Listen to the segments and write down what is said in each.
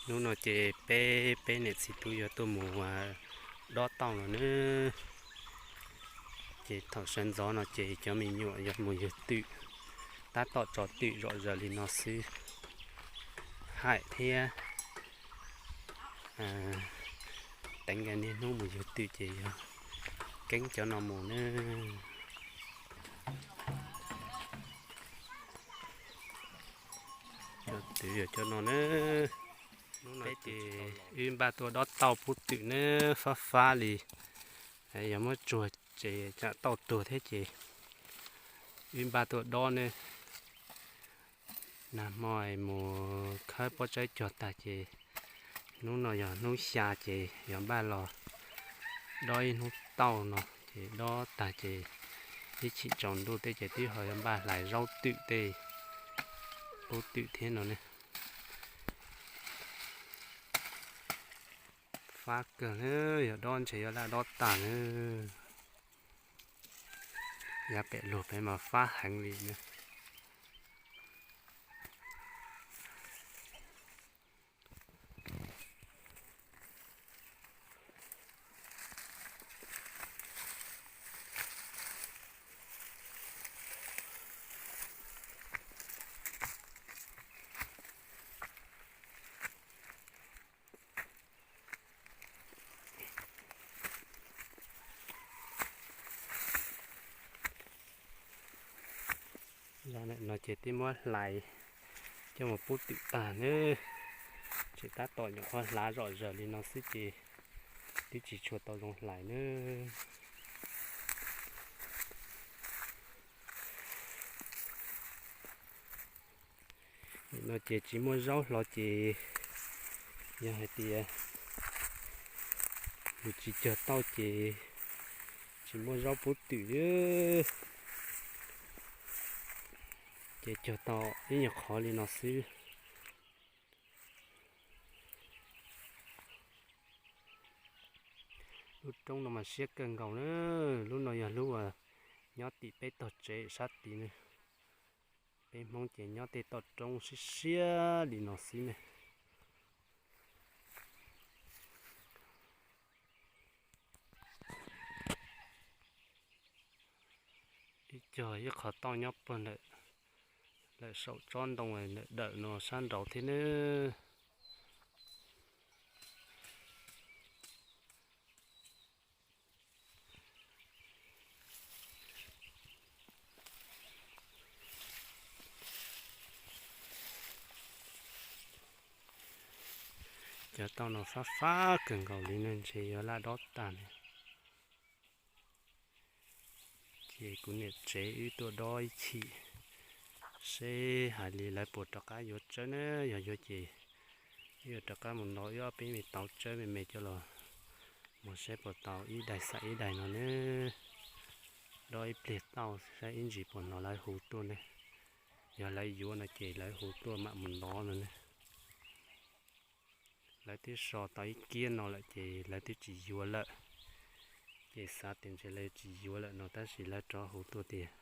Hnub no ces peb, peb niam txiv tub yuav tuaj mus dob tauj no nawb. Ces thaum sawv ntxov no ces cov me nyuam yuav mus yug twm, tab tom tso twm zom zaws li no xwb. Hais thiab teev niaj hnub mus yug twm ces yog keeb cov no mus nawb. Cov twm yog cov no nawb. Hnub no ces wb npaj tuaj dob tauj pub twm nawb, fab fab li. Yog muab tsuag ces tsam tauj tuag thiab ces wb npaj tuaj dob nawb. Nag hmo mus khawb pob tsaib cog tag ces hnub no yog hnub xya ces yog npaj los dob ib hnub tauj no ces dob tag ces ib chim tsaus ntuj tej ces twb ho yog npaj hlais zaub twm tej, pub twm thiab no ne. Fab kawg na, yog dob ntshe yuav laj dob tag na. Yav pem lug pem mas fab heev li na. Zaj no ces twb muab hlais coj mus pub twm tag nawb. Tseem tab tom nyuam qhuav hlav zom zaws li no xwb ces twb tsis tshua tau zoo hlais nawb. Nim no ces tsis muaj zaub hlo ces yog hais tias yus tsis cog tauj ces tsis muaj zaub pub twm li. Ces cog tau ib nyuag qhov li no xwb. Lub roob no mas siab kawg nkaus na. Lub no yog lub uas nyob tim peb tog tsev sab tid ne. Peb Hmoob ces nyob tej toj roob siab siab li no xwb ne. Ib cog ib qho tauj nyob puag ntawm, lawm saum tsob ntoo ntawm dawm no sab nraud thiab nawb. Cov tauj no fab fab kawg nkaus li ne, ntshe yuav laj dob tag ne. Ces kuv niam tsev wb tuaj dob ib chim seb hais li lawv puas rov qab yuav tsawb na. Yog yuav ces wb yuav rov qab mus nrau wb ob peb me tauv tsawb me me coj los mus saib puas tau ib daig xam ib daig no ne. Dob ib pliag tauj saib ib ntsis puas hnov lawv hu tuaj ne. Yog lawv yuav no ces lawv hu tuaj mam mus nrau no ne. Lawv twb so tau ib kiab no lawm ces lawv twb tsis yuav lawm. Ces xav tias ntshe lawv tsis yuav lawm no tab sis lawv rov hu tuaj tias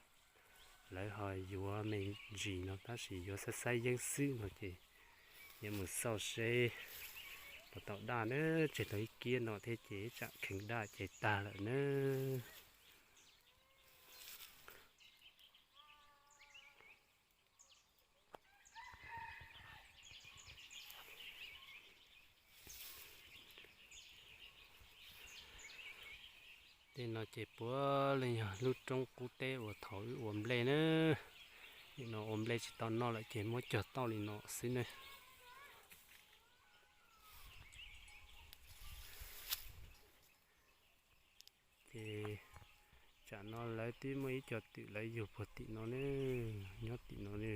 lawv ho yuav me ntsis no tab sis yuav xab xab yeeb xwb no ces yuav mus xauj seb puas tau daj na. Tseg tau ib kiab no thiab ces tsam kheev daj ces tag lawm na. Tej no ces puav leej yog lub roob qub teb uas thaum wb ua nplej na. Nim no ua nplej tsis tau noj lawm ces muab cog tauj li no xwb ne. Ces tsam no lawv twb muaj ib co twm lawv yug puag tim no ne, nyob tim no ne.